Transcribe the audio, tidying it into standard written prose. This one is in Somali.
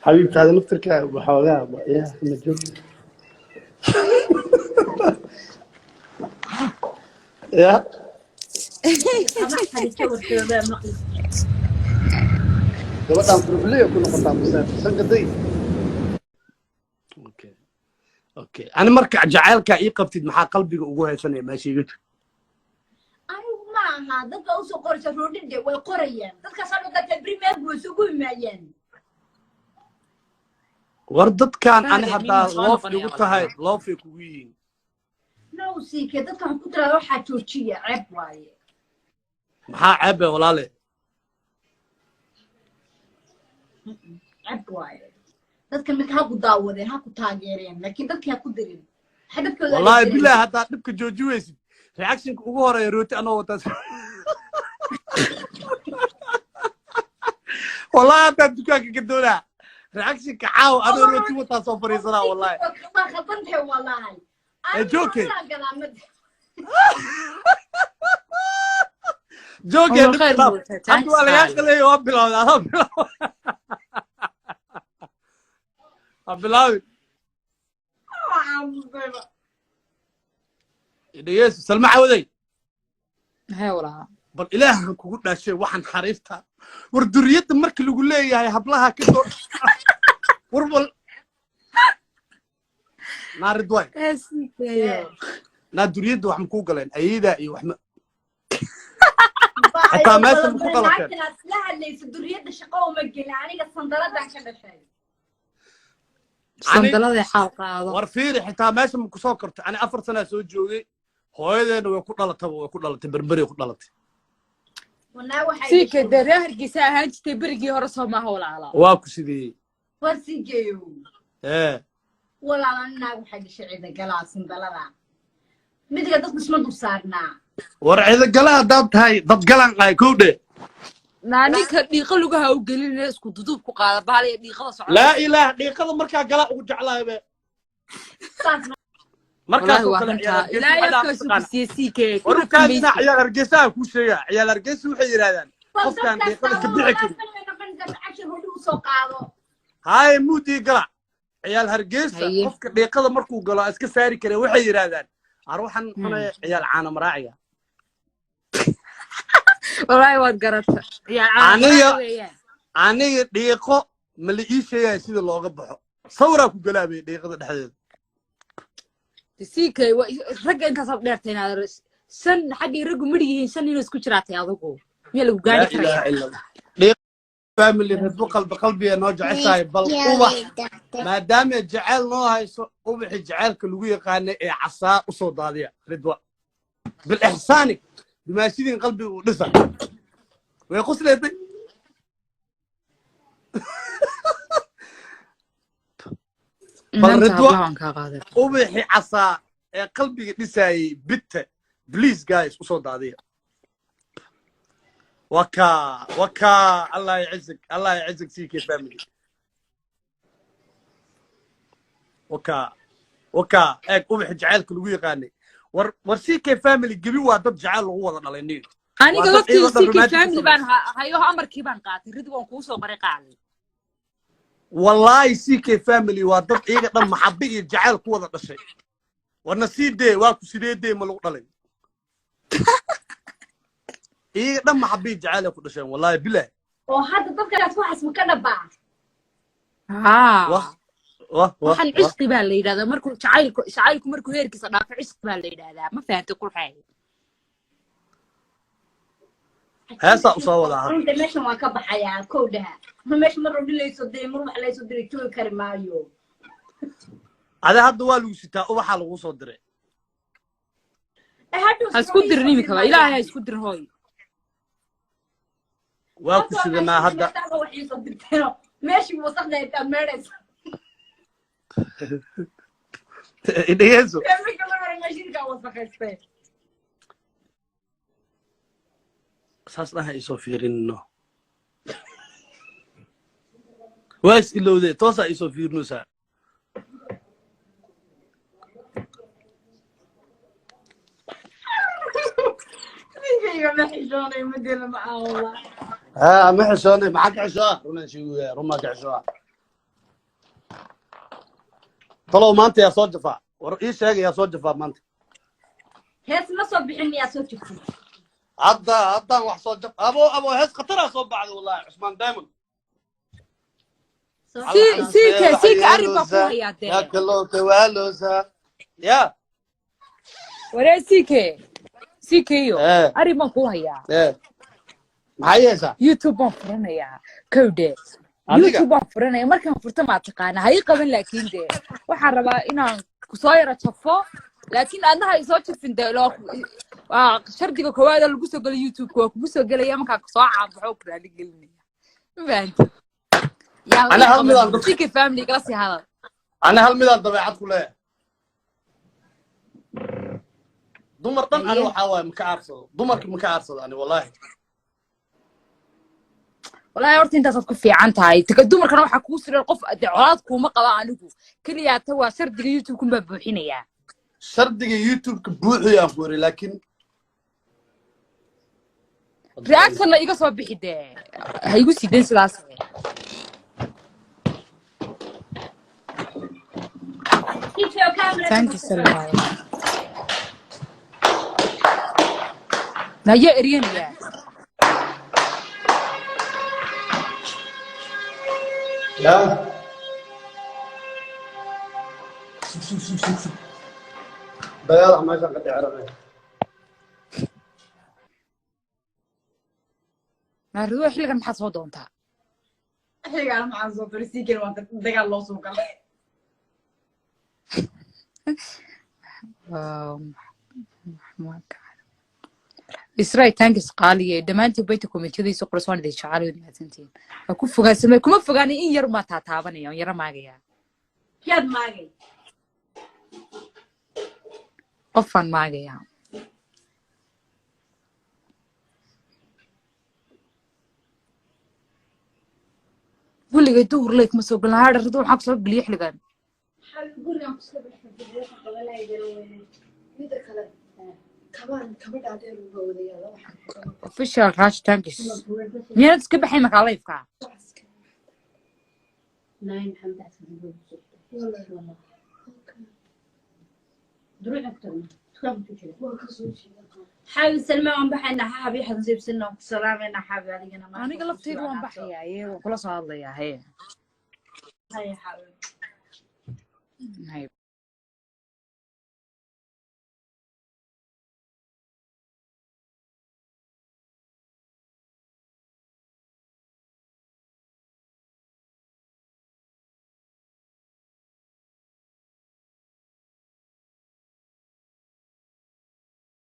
Xabiibtaada laftirkaa waxoogaa ya ma joog ya. Ama xadija warkooda maqli. Gabadhaan furfuley ku noqotaa masaafo sangaday. Okay, ani marka jacaylkaa ii qabtid, maxaa qalbiga ugu haysanaya meesha iga jir? Anigu ma aha, dad baa usoo qoraysa roodhide, way qorayaan dadkaas hadhow, dadka beri meel way isugu yimaayeen. War dadkan ani Fahad, haddaa miin soo loof noqonaya igu walaal. tahay, loofay kugu yihiin. No, siike, dadka waxaan ku tiraada waxaa joojiya, ceeb waaye. Maxaa ceebe, walaale? Ceeb waaye. Dadka mid ha ku daawadeen, ha ku taageereen, laakiin dadka ha ku dirin, waxay dadkooda Wallaahi adeegsanayaan. Bilahi, haddaa dhibka jooji weysid, reactionka ugu horeeya rooti anoo wataa. Wallahi haddaa dukaanka ka doonaa, reactionka caawa anoo rooti wataa soo fariisanaa, wallahi. Waa khaldantahay wallahi. Ee, joke. Anigu galaa mid. Joogee. Umar Dhibka khayr dhaaf. muuta. Hadda waa lagaa qaleeya, waa bilowday, adaa bilowday, ha bilaawin. Waa. Dhegeyso, Salma Cawaday. Hee walaal. Bal Ilaahan kugu dhaashay, waxaan xariifta, war duriyadda marka lagu leeyahay hablaha ka soo war wal naa Ridwaan. Hee siikeeyo. Naa duriyadda wax makuu galeen ayadaa iyo wax ma xitaa meesha maku dhalateen? Naagtanaad la hadlayso duriyadda shaqo uma gelin, aniga sandaladan ka dhashay. Sandaladii xaal qaado. War fiiri, xitaa meesha ma kusoo kortay? Ani 4 sanaa soo joogay, hooyadeena way ku dhalataba, way ku dhalatay Berberay ku dhalatay. Wanaa waxay Siike, dhashay. Dee reer Hargeysa ahaan jirtay berigii hore, soo maaha walaala? Waa ku sideeyey. War siigeeyo. Ee. Walaala, naag waxay dhashay Ciidagalaa sandalada midiga, dadku isma dul saarnaa. War Ciidagala haddaad tahay, dad galan qaay kow dhe. Naa ninka dhiiqa lugaha u gelinaya, isku duduub ku qaada baaliya dhiiqada Laa soconaysa. ilaah, dhiiqada markaa galaa ugu jeclahay be. Saas. Wallaahi Markaasoo waa kale runtaa. ciyaal Hargeysa Ilaahay waxaa afkaasu taqaana. ku siiyey siike War kuna ukaadina kamaysid. Ciyaal Hargeysaha kuu sheegaa, ciyaal Hargeysa waxay yidhahdaan Bal qofkaan dadkaas dhiiqada ka taabo bixi karin. walaal cashir hodhi usoo qaado. Haye, muudii gala ciyaal Hargeysa. Haye. Qofka dhiiqada markuu galo aan iska saari karin, waxay yidhahdaan ar waxaan cunaya ciyaal caana maraaciga. Wallaahi waad garata, ciyaal caana Aniga maraac weeyaan. Aniga dhiiqo ma la ii sheegaya sida looga baxo? Sawraa ku galaabay dhiiqada dhexdeeda. Siike, ragga intaasaad dheertay inaad shan xaggay raggu midhig yihiin, shan inuu isku jiraatay, adigu miyaa lagu Laa gaari ilaaha karayaa? ila Allah. Dhiiq family, Ridbo qalbi qalbiga noo jeceshahay. Bal ubax, maadaama jeceyl noo hayso, ubaxi jaceylka lagu yaqaanay ee casaa usoo daadiya Ridwa bilixsaani, dumaashidiin qalbiga uu dhisa way qusleetay. Bal Inanta Ridwa hablaha waan kaa qaaday. Ubaxi casaa ee qalbiga dhisaayay bitte, please guys, usoo daadiya. Waka waka, Allah yacizak, Allah yacizak. CK family, waka waka, eeg ubaxi jaceylka lagu yaqaanay. War war, CK family gebi waa dad jaceyl lagu wada dhalay niyo. Waa Aniga dad lafteydu iyagoo dhan CK romantic ku family baan samaysan. Hayo, amarkii baan qaatay, rid waan kuu soo qoray qaali. Wallahi CK family waa dad iyaga dhan maxabe iyo jaceyl ku wada dhashay. Warna sii dee, waa ku sidee dee, ma lagu dhalay? Iyaga dhan maxabe iyo jaceyl ay ku dhasheen, wallahi bilahi. Oo hadda dadkaas waxaas ma ka dhabaa? Haa. Wah wah wah. Waxaan Wah. Cishqi baa la yidhahdaa markuu jacaylku markuu heerkiisa dhaafo, cishqi baa la yidhahdaa, ma fahantay qurxay? Heesaa usoo wadaa hadda. Runta meeshan waan ka baxayaa kow dhaha, meesha mar rodhi laysoo diray, mar wax laysoo diray, joogi kari maayo. Ade hadda waa lagu sitaa, ubaxaa lagu soo diray. Eh, hadhow Ha isku dirin iminkaba, Ilaahay ha isku dirin hooy. Waa ku sidanaa hadda. Wax iisoo dirteeno, meeshii wasaqda ay meedhaysa. Dhegeyso. Iminka la hore meeshiinkaa wasaqaystay. Saas dhaha isoo fiirinno, waa is ilowdee, toosaa isoo fiirinaysaa. Ninkayga ma xishoonay, madela ma aha wallah. Haa, ma xishoonay, maxaa ka xishoo ah? Runaan sheegaya, runmaa ka xishoo ah. Talow maanta yaa soo jafaa? War ii sheega, yaa soo jafaa maanta? Hees ma soo bixin miyaa soo jirtay? Hadda haddaan wax soo jaf, abo abo, hees khataraa soo baxday wallahi, Cusmaan Diamond. Siike, siike, arrin baa ku hayaa dee. Yaa kalooka waaloosa ya. Waree siike, siikeyo. Eh. Arrin baan kuu hayaa. Eh, maxay yeeshaa? YouTube baan furanayaa, kowdhe. Adiga? YouTube baan furanaya. Markaan furto, maa taqaana, ha ii qaban, laakiin dee waxaan rabaa inaan kusoo yara jafo, laakiin adna ha isoo jafin dee. Waa shardiga koowaad oo lagu soo gelo YouTube-ka. Waa kugu soo gelaya markaan kusoo caanbaxo, ku raali gelinaya, ma fahanti? Yaa Ana hal midaan Sike family kala sii hadal. Ana hal midaan dabeecad ku leeyahay: dumar dhan ani waxaa waaye maka aarsado, dumarka maka aarsado ani wallahi. Wallaahi horta intaasaad ku fiican tahay. Taka dumarkana waxaa kugu suran qof dee colaad kuuma qaba. Anigu keliyaa ta waa shardiga YouTube-kun baa buuxinayaa. Shardiga YouTube-ka buuxiyaan ku yiri, laakiin Reactionna iga soo bixi dee, ha igu sideen sidaas. Thank you, Salma. Naya eryanaya. Ya sug, sug, sug, sug, sug, dagaal meeshaan ka dhici. Naariduwa, xilligan maxaad soo doontaa? Xilligaan maxaan soo diray? Sii waa dagaal loo soo galay. Israel, thanks qaaliye. Dhammaantiin bayta commentiyadiisa qoras, waan idin jecel, waad mahadsantihiin. Ha ku fogaansamay, kuma fogaanay, in yar maa taataabanaya on yara maagaya. Yaad maagay? Qofaan maagaya. Weligay duhur leyk ma soo gelin. Haadha rido, waxaa kusoo geliya xilligan? Gurigan kusoo mida kale kabaan kaba dhaadheer uga wadayaala waxaan. Official Rush, thanks. Miyaanad iska baxay markaa live-ka? Nine maxamed xasan. Wallahi. Duruucna ku tagna dukaanka ku jira. Waa kasoo jeeda. Xaabi Salma, waan baxaynaa. Xaabi xasuusibsina, waan ku salaamayna xaabi, adigana maanta. Aniga laftayda waan baxayaa ee waan kula soo hadlayaa hee. Haya xaabi. Hay.